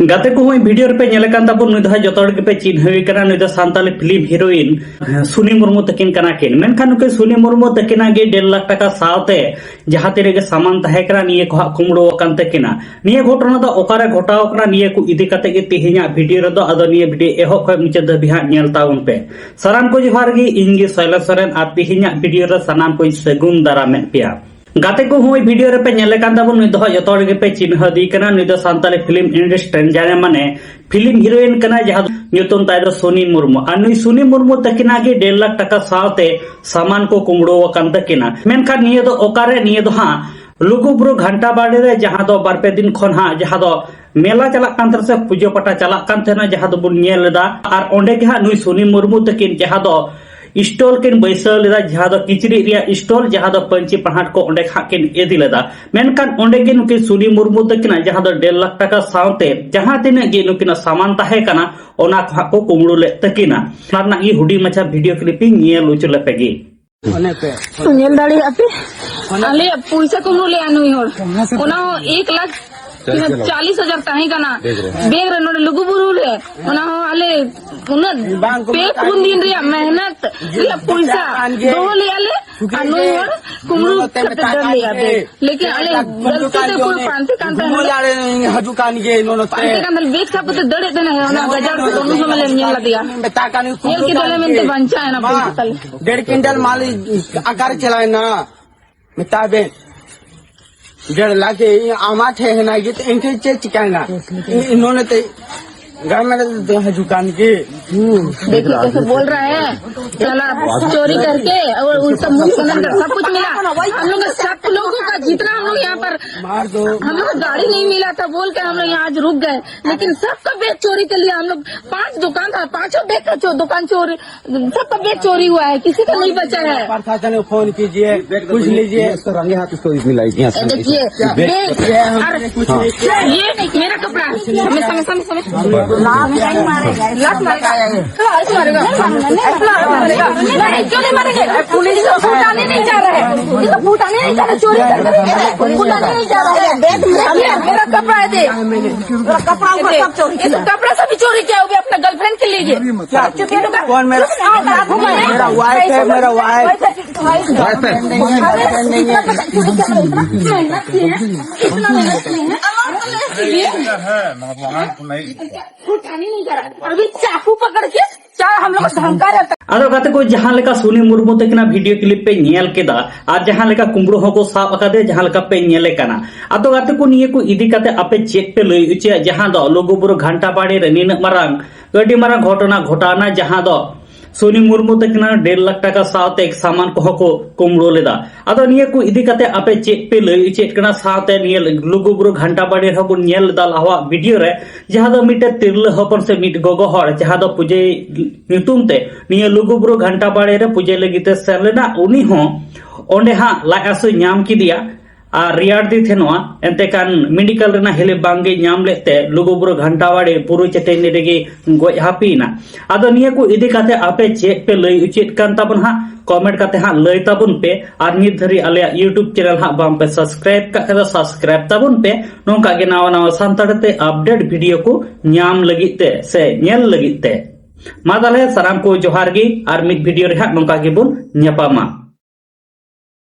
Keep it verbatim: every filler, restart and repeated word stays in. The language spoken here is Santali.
ᱜᱟᱛᱮ ᱠᱚ, ᱦᱚᱸᱜᱼᱚᱭ ᱵᱷᱤᱰᱤᱭᱳ ᱨᱮᱯᱮ ᱧᱮᱞᱮ ᱠᱟᱱ ᱛᱟᱵᱚᱱ, ᱱᱩᱭ ᱫᱚ ᱦᱟᱸᱜ ᱡᱚᱛᱚ ᱦᱚᱲ ᱜᱮᱯᱮ ᱪᱤᱱᱦᱟᱹᱣᱮ ᱠᱟᱱᱟ᱾ ᱱᱩᱭ ᱫᱚ ᱥᱟᱱᱛᱟᱞᱤ ᱯᱷᱤᱞᱢ ᱦᱤᱨᱳᱭᱤᱱ, ᱦᱮᱸ, ᱥᱩᱱᱤ ᱢᱩᱨᱢᱩ ᱛᱟᱹᱠᱤᱱ ᱠᱟᱱᱟ ᱠᱤᱱ᱾ ᱢᱮᱱᱠᱷᱟᱱ ᱱᱩᱠᱤᱱ ᱥᱩᱱᱤ ᱢᱩᱨᱢᱩ ᱛᱟᱹᱠᱤᱱᱟᱜ ᱜᱮ ᱰᱮᱲ ᱞᱟᱠᱷ ᱴᱟᱠᱟ ᱥᱟᱶᱛᱮ ᱡᱟᱦᱟᱸ ᱛᱤᱱᱟᱹᱜ ᱜᱮ ᱥᱟᱢᱟᱱ ᱛᱟᱦᱮᱸ ᱠᱟᱱᱟ, ᱱᱤᱭᱟᱹ ᱠᱚ ᱦᱟᱸᱜ ᱠᱩᱢᱵᱽᱲᱩ ᱟᱠᱟᱱ ᱛᱟᱹᱠᱤᱱᱟ᱾ ᱱᱤᱭᱟᱹ ᱜᱷᱚᱴᱚᱱᱟ ᱫᱚ ᱚᱠᱟᱨᱮ ᱜᱷᱚᱴᱟᱣ ᱠᱟᱱᱟ, ᱱᱤᱭᱟᱹ ᱠᱚ ᱤᱫᱤ ᱠᱟᱛᱮ ᱜᱮ ᱛᱮᱦᱮᱧᱟᱜ ᱵᱷᱤᱰᱤᱭᱳ ᱨᱮᱫᱚ᱾ ᱟᱫᱚ ᱱᱤᱭᱟᱹ ᱵᱷᱤᱰᱤᱭᱳ ᱮᱦᱚᱵ ᱠᱷᱚᱱ ᱢᱩᱪᱟᱹᱫ ᱫᱷᱟᱹᱵᱤᱡ ᱦᱟᱸᱜ ᱧᱮᱞ ᱛᱟᱵᱚᱱ ᱯᱮ᱾ ᱥᱟᱱᱟᱢ ᱠᱚ ᱡᱚᱦᱟᱨ ᱜᱮ, ᱤᱧ ᱜᱮ ᱥᱚᱭᱞᱚ ᱥᱚᱨᱮᱱ, ᱟᱨ ᱛᱮᱦᱮᱧᱟᱜ ᱵᱷᱤᱰᱤᱭᱳ ᱨᱮ ᱥᱟᱱᱟᱢ ᱠᱚᱧ ᱥᱟᱹᱜᱩᱱ ᱫᱟᱨᱟᱢᱮᱫ ᱯᱮᱭᱟ᱾ ᱜᱟᱛᱮ ᱠᱚ, ᱦᱚᱸᱜᱼᱚᱭ ᱵᱷᱤᱰᱤᱭᱳ ᱨᱮᱯᱮ ᱧᱮᱞᱮ ᱠᱟᱱ ᱛᱟᱵᱚᱱ, ᱱᱩᱭ ᱫᱚ ᱦᱟᱸᱜ ᱡᱚᱛᱚ ᱦᱚᱲ ᱜᱮᱯᱮ ᱪᱤᱱᱦᱟᱹᱣ ᱤᱫᱤ ᱠᱟᱱᱟ᱾ ᱱᱩᱭ ᱫᱚ ᱥᱟᱱᱛᱟᱞᱤ ᱯᱷᱤᱞᱢ ᱤᱱᱰᱟᱥᱴᱨᱤ ᱨᱮᱱ ᱡᱟᱦᱟᱸᱭ ᱢᱟᱱᱮ ᱯᱷᱤᱞᱢ ᱦᱤᱨᱳᱭᱤᱱ ᱠᱟᱱᱟᱭ, ᱡᱟᱦᱟᱸ ᱫᱚ ᱧᱩᱛᱩᱢ ᱛᱟᱭ ᱫᱚ ᱥᱩᱱᱤ ᱢᱩᱨᱢᱩ᱾ ᱟᱨ ᱱᱩᱭ ᱥᱩᱱᱤ ᱢᱩᱨᱢᱩ ᱛᱟᱹᱠᱤᱱᱟᱜ ᱜᱮ ᱰᱮᱲ ᱞᱟᱠᱷ ᱴᱟᱠᱟ ᱥᱟᱶᱛᱮ ᱥᱟᱢᱟᱱ ᱠᱚ ᱠᱩᱢᱵᱽᱲᱩ ᱟᱠᱟᱱ ᱛᱟᱹᱠᱤᱱᱟ᱾ ᱢᱮᱱᱠᱷᱟᱱ ᱱᱤᱭᱟᱹ ᱫᱚ ᱚᱠᱟᱨᱮ? ᱱᱤᱭᱟᱹ ᱫᱚ ᱦᱟᱸᱜ ᱞᱩᱜᱩᱵᱩᱨᱩ ᱜᱷᱟᱱᱴᱟ ᱵᱟᱲᱮ ᱨᱮ, ᱡᱟᱦᱟᱸ ᱫᱚ ᱵᱟᱨ ᱯᱮ ᱫᱤᱱ ᱠᱷᱚᱱ ᱦᱟᱸᱜ, ᱡᱟᱦᱟᱸ ᱫᱚ ᱢᱮᱞᱟ ᱪᱟᱞᱟᱜ ᱠᱟᱱ ᱛᱟᱦᱮᱱᱟ ᱥᱮ ᱯᱩᱡᱟᱹ ᱯᱟᱴᱟ ᱪᱟᱞᱟᱜ ᱠᱟᱱ ᱛᱟᱦᱮᱱᱟ, ᱡᱟᱦᱟᱸ ᱫᱚᱵᱚᱱ ᱧᱮᱞ ᱞᱮᱫᱟ᱾ ᱟᱨ ᱚᱸᱰᱮ ᱜᱮ ᱦᱟᱸᱜ ᱱᱩᱭ ᱥᱩᱱᱤ ᱢᱩᱨᱢᱩ ᱛᱟᱹᱠᱤᱱ ᱡᱟᱦᱟᱸ ᱫᱚ ᱥᱴᱚᱞ ᱠᱤᱱ ᱵᱟᱹᱭᱥᱟᱹᱣ ᱞᱮᱫᱟ, ᱡᱟᱦᱟᱸ ᱫᱚ ᱠᱤᱪᱨᱤᱡ ᱨᱮᱭᱟᱜ ᱥᱴᱚᱞ, ᱡᱟᱦᱟᱸ ᱫᱚ ᱯᱟᱹᱧᱪᱤ ᱯᱟᱲᱦᱟᱴ ᱠᱚ ᱚᱸᱰᱮ ᱦᱟᱸᱜ ᱠᱤᱱ ᱤᱫᱤ ᱞᱮᱫᱟ᱾ ᱢᱮᱱᱠᱷᱟᱱ ᱚᱸᱰᱮ ᱜᱮ ᱱᱩᱠᱤᱱ ᱥᱩᱱᱤ ᱢᱩᱨᱢᱩ ᱛᱟᱹᱠᱤᱱᱟᱜ ᱡᱟᱦᱟᱸ ᱫᱚ ᱰᱮᱲ ᱞᱟᱠᱷ ᱴᱟᱠᱟ ᱥᱟᱶᱛᱮ ᱡᱟᱦᱟᱸ ᱛᱤᱱᱟᱹᱜ ᱜᱮ ᱱᱩᱠᱤᱱᱟᱜ ᱥᱟᱢᱟᱱ ᱛᱟᱦᱮᱸ ᱠᱟᱱᱟ, ᱚᱱᱟ ᱠᱚ ᱦᱟᱸᱜ ᱠᱚ ᱠᱩᱢᱵᱽᱲᱩ ᱞᱮᱫ ᱛᱟᱹᱠᱤᱱᱟ᱾ ᱚᱱᱟ ᱨᱮᱱᱟᱜ ᱜᱮ ᱦᱩᱰᱤᱧ ᱢᱟᱪᱷᱟ ᱵᱷᱤᱰᱤᱭᱳ ᱠᱞᱤᱯ ᱤᱧ ᱧᱮᱞ ᱦᱚᱪᱚ ᱞᱮᱯᱮ ᱜᱮ᱾ ᱧᱮᱞ ᱫᱟᱲᱮᱭᱟᱜᱼᱟ ᱯᱮ, ᱟᱞᱮᱭᱟᱜ ᱯᱚᱭᱥᱟ ᱠᱩᱢᱵᱽᱲᱩ ᱞᱮᱜᱼᱟ ᱱᱩᱭ ᱦᱚᱲ᱾ ᱚᱱᱟ ᱦᱚᱸ ᱮᱠ ᱞᱟᱠᱷ ᱛᱤᱱᱟᱹᱜ ᱪᱟᱞᱤᱥ ᱦᱟᱡᱟᱨ ᱛᱟᱦᱮᱸ ᱠᱟᱱᱟ ᱵᱮᱜᱽ ᱨᱮ, ᱱᱚᱰᱮ ᱞᱩᱜᱩᱵᱩᱨᱩ ᱨᱮ᱾ ᱚᱱᱟ ᱦᱚᱸ ᱟᱞᱮ ᱩᱱᱟᱹᱜ ᱯᱮ ᱯᱩᱱ ᱫᱤᱱ ᱨᱮᱭᱟᱜ ᱢᱮᱦᱱᱚᱛ ᱨᱮᱭᱟᱜ ᱯᱚᱭᱥᱟ ᱫᱚᱦᱚ ᱞᱮᱜᱼᱟ ᱞᱮ, ᱟᱨ ᱱᱩᱭ ᱦᱚᱲ ᱠᱩᱢᱵᱽᱲᱩ ᱠᱟᱛᱮ ᱫᱟᱹᱲ ᱞᱮᱜᱼᱟ ᱵᱮᱜᱽ᱾ ᱞᱮᱠᱤᱱ ᱟᱞᱮ ᱜᱟᱹᱞᱛᱤ ᱛᱮ ᱯᱩᱨᱟᱹ ᱯᱟᱱᱛᱮ ᱠᱟᱱ ᱛᱟᱦᱮᱱᱟ᱾ ᱦᱤᱡᱩᱜ ᱠᱟᱱ ᱜᱮ ᱱᱚᱰᱮ ᱛᱮ᱾ ᱯᱟᱱᱛᱮ ᱠᱟᱱ ᱛᱟᱦᱮᱱᱟ, ᱵᱮᱜᱽ ᱥᱟᱵ ᱠᱟᱛᱮ ᱫᱟᱹᱲᱮᱫ ᱛᱟᱦᱮᱱᱟ᱾ ᱚᱱᱟ ᱜᱟᱡᱟᱲ ᱨᱮ ᱫᱚᱱᱩ ᱥᱚᱢᱚᱭ ᱞᱮ ᱧᱮᱞ ᱞᱮᱫᱮᱭᱟ᱾ ᱧᱮᱞ ᱠᱮᱫᱟᱞᱮ ᱢᱮᱱᱛᱮ ᱵᱟᱧᱪᱟᱣ ᱮᱱᱟ ᱯᱚᱭᱥᱟ ᱛᱟᱞᱮ᱾ ᱰᱮᱲ ᱠᱩᱭᱱᱴᱟᱞ ᱢᱟᱞ ᱟᱠᱟᱨᱮ ᱪᱟᱞᱟᱣ ᱮᱱᱟ? ᱢᱮᱛᱟ ᱵᱮᱱ, ᱰᱮᱲ ᱞᱟᱠᱷ ᱟᱢᱟᱜ ᱴᱷᱮᱱ ᱦᱮᱱᱟᱜ ᱜᱮ, ᱛᱚ ᱤᱧ ᱴᱷᱮᱱ ᱪᱮᱫ ᱪᱤᱠᱟᱹᱭᱮᱱᱟ? ᱤᱧ ᱱᱚᱰᱮ ᱛᱮ ᱜᱟᱨᱢᱮᱱᱴ ᱨᱮ ᱦᱤᱡᱩᱜ ᱠᱟᱱ ᱜᱮ᱾ देखिए कैसे बोल रहा है, साला चोरी करके और उल्टा मुंह बंद कर, सब कुछ मिला। हम लोग का, सब लोगों का, जितना हम लोग यहाँ पर, मार दो। हम लोग को गाड़ी नहीं मिला था बोल के हम लोग यहाँ आज रुक गए, लेकिन सबका बैग चोरी कर लिया। हम लोग पांच दुकान था, पांचों बैग का चो-, दुकान चोरी, सबका बैग चोरी हुआ है, किसी का नहीं बचा है। प्रशासन को फोन कीजिए, पूछ लीजिए। इसको रंगे हाथ इसको मिलाइए। ये देखिए, बैग, ये हमने और कुछ नहीं किया। ये मेरा कपड़ा है। हमें, हमें, हमें, हमें। लात मारेगा, लात मारेगा। ऐसे मारेगा, ऐसे मारेगा। नहीं, क्यों नहीं मारेंगे? पुलिस को फुटाने नहीं जा रहा है। ये तो फुटाने नहीं जा रहा, चोरी करने नहीं जा रहा है। फुटाने नहीं जा रहा है। मेरा कपड़ा है, दे। मेरा कपड़ा ऊपर सब चोरी किया। ये तो कपड़ा सब भी चोरी किया होगा अपना गर्लफ्रेंड के लिए। क्या? कौन मेरा? मेरा वाइफ है, मेरा वाइफ। वाइफ है। इतना मेहनत किए हैं, इतना मेहनत किए हैं। फुटाने नहीं जा रहा। अभी चाकू पकड़ के क्या हम लोग को धमका रहा था। ᱟᱫᱚ ᱜᱟᱛᱮ ᱠᱚ, ᱡᱟᱦᱟᱸ ᱞᱮᱠᱟ ᱥᱩᱱᱤ ᱢᱩᱨᱢᱩ ᱛᱟᱹᱠᱤᱱᱟᱜ ᱵᱷᱤᱰᱤᱭᱳ ᱠᱞᱤᱯ ᱯᱮ ᱧᱮᱞ ᱠᱮᱫᱟ ᱟᱨ ᱡᱟᱦᱟᱸ ᱞᱮᱠᱟ ᱠᱩᱢᱵᱽᱲᱩ ᱦᱚᱸᱠᱚ ᱥᱟᱵ ᱟᱠᱟᱫᱮᱭᱟ, ᱡᱟᱦᱟᱸ ᱞᱮᱠᱟ ᱯᱮ ᱧᱮᱞᱮ ᱠᱟᱱᱟ, ᱟᱫᱚ ᱜᱟᱛᱮ ᱠᱚ, ᱱᱤᱭᱟᱹ ᱠᱚ ᱤᱫᱤ ᱠᱟᱛᱮ ᱟᱯᱮ ᱪᱮᱫ ᱯᱮ ᱞᱟᱹᱭ ᱦᱚᱪᱚᱭᱟ? ᱡᱟᱦᱟᱸ ᱫᱚ ᱞᱩᱜᱩᱵᱩᱨᱩ ᱜᱷᱟᱱᱴᱟ ᱵᱟᱲᱮ ᱨᱮ ᱱᱤᱱᱟᱹᱜ ᱢᱟᱨᱟᱝ ᱟᱹᱰᱤ ᱢᱟᱨᱟᱝ ᱜᱷᱚᱴᱚᱱᱟ ᱜᱷᱚᱴᱟᱣᱱᱟ, ᱡᱟᱦᱟᱸ ᱫᱚ ᱥᱩᱱᱤ ᱢᱩᱨᱢᱩ ᱛᱟᱹᱠᱤᱱᱟᱜ ᱰᱮᱲ ᱞᱟᱠᱷ ᱴᱟᱠᱟ ᱥᱟᱶᱛᱮ ᱥᱟᱢᱟᱱ ᱠᱚᱦᱚᱸ ᱠᱚ ᱠᱩᱢᱵᱽᱲᱩ ᱞᱮᱫᱟ᱾ ᱟᱫᱚ ᱱᱤᱭᱟᱹ ᱠᱚ ᱤᱫᱤ ᱠᱟᱛᱮ ᱟᱯᱮ ᱪᱮᱫ ᱯᱮ ᱞᱟᱹᱭ ᱦᱚᱪᱚᱭᱮᱫ ᱠᱟᱱᱟ? ᱥᱟᱶᱛᱮ ᱱᱤᱭᱟᱹ ᱞᱩᱜᱩᱵᱩᱨᱩ ᱜᱷᱟᱱᱴᱟ ᱵᱟᱲᱮ ᱨᱮᱦᱚᱸ ᱵᱚᱱ ᱧᱮᱞ ᱞᱮᱫᱟ ᱞᱟᱦᱟᱣᱟᱜ ᱵᱷᱤᱰᱤᱭᱳ ᱨᱮ, ᱡᱟᱦᱟᱸ ᱫᱚ ᱢᱤᱫᱴᱮᱱ ᱛᱤᱨᱞᱟᱹ ᱦᱚᱯᱚᱱ ᱥᱮ ᱢᱤᱫ ᱜᱚᱜᱚ ᱦᱚᱲ, ᱡᱟᱦᱟᱸ ᱫᱚ ᱯᱩᱡᱟᱹᱭ ᱧᱩᱛᱩᱢ ᱛᱮ ᱱᱤᱭᱟᱹ ᱞᱩᱜᱩᱵᱩᱨᱩ ᱜᱷᱟᱱᱴᱟ ᱵᱟᱲᱮ ᱨᱮ ᱯᱩᱡᱟᱹ ᱞᱟᱹᱜᱤᱫ ᱛᱮ ᱥᱮᱱ ᱞᱮᱱᱟ, ᱩᱱᱤ ᱦᱚᱸ ᱚᱸᱰᱮ ᱦᱟᱸᱜ ᱞᱟᱡ ᱦᱟᱹᱥᱩ ᱧᱟᱢ ᱠᱮᱫᱮᱭᱟ ᱟᱨ ᱨᱮᱭᱟᱲ ᱫᱤ ᱛᱟᱦᱮᱱᱚᱜᱼᱟ᱾ ᱮᱱᱛᱮ ᱠᱷᱟᱱ ᱢᱮᱰᱤᱠᱮᱞ ᱨᱮᱱᱟᱜ ᱦᱮᱞᱯ ᱵᱟᱝᱜᱮ ᱧᱟᱢ ᱞᱮᱫ ᱛᱮ ᱞᱩᱜᱩᱵᱩᱨᱩ ᱜᱷᱟᱱᱴᱟ ᱵᱟᱲᱮ ᱵᱩᱨᱩ ᱪᱟᱹᱴᱟᱹᱱᱤ ᱨᱮᱜᱮ ᱜᱚᱡ ᱦᱟᱹᱯᱤᱭᱮᱱᱟ᱾ ᱟᱫᱚ ᱱᱤᱭᱟᱹ ᱠᱚ ᱤᱫᱤ ᱠᱟᱛᱮ ᱟᱯᱮ ᱪᱮᱫ ᱯᱮ ᱞᱟᱹᱭ ᱚᱪᱚᱭᱮᱫ ᱠᱟᱱ ᱛᱟᱵᱚᱱ ᱦᱟᱸᱜ, ᱠᱚᱢᱮᱱᱴ ᱠᱟᱛᱮ ᱦᱟᱸᱜ ᱞᱟᱹᱭ ᱛᱟᱵᱚᱱ ᱯᱮ᱾ ᱟᱨ ᱱᱤᱛ ᱫᱷᱟᱹᱨᱤᱡ ᱟᱞᱮᱭᱟᱜ YouTube ᱪᱮᱱᱮᱞ ᱦᱟᱸᱜ ᱵᱟᱝ ᱯᱮ ᱥᱟᱵᱥᱠᱨᱟᱭᱤᱵ ᱠᱟᱜ ᱠᱷᱟᱡ ᱫᱚ ᱥᱟᱵᱥᱠᱨᱟᱭᱤᱵ ᱛᱟᱵᱚᱱ ᱯᱮ, ᱱᱚᱝᱠᱟ ᱜᱮ ᱱᱟᱣᱟ ᱱᱟᱣᱟ ᱥᱟᱱᱛᱟᱲᱤ ᱛᱮ ᱟᱯᱰᱮᱴ ᱵᱷᱤᱰᱤᱭᱳ ᱠᱚ ᱧᱟᱢ ᱞᱟᱹᱜᱤᱫ ᱛᱮ ᱥᱮ ᱧᱮᱞ ᱞᱟᱹᱜᱤᱫ ᱛᱮ᱾ ᱢᱟ ᱛᱟᱦᱞᱮ ᱥᱟᱱᱟᱢ ᱠᱚ ᱡᱚᱦᱟᱨ ᱜᱮ, ᱟᱨ ᱢᱤᱫ ᱵᱷᱤᱰᱤᱭᱳ ᱨᱮ ᱦᱟᱸᱜ ᱱᱚᱝᱠᱟ ᱜᱮᱵᱚᱱ ᱧᱟᱯᱟᱢᱟ᱾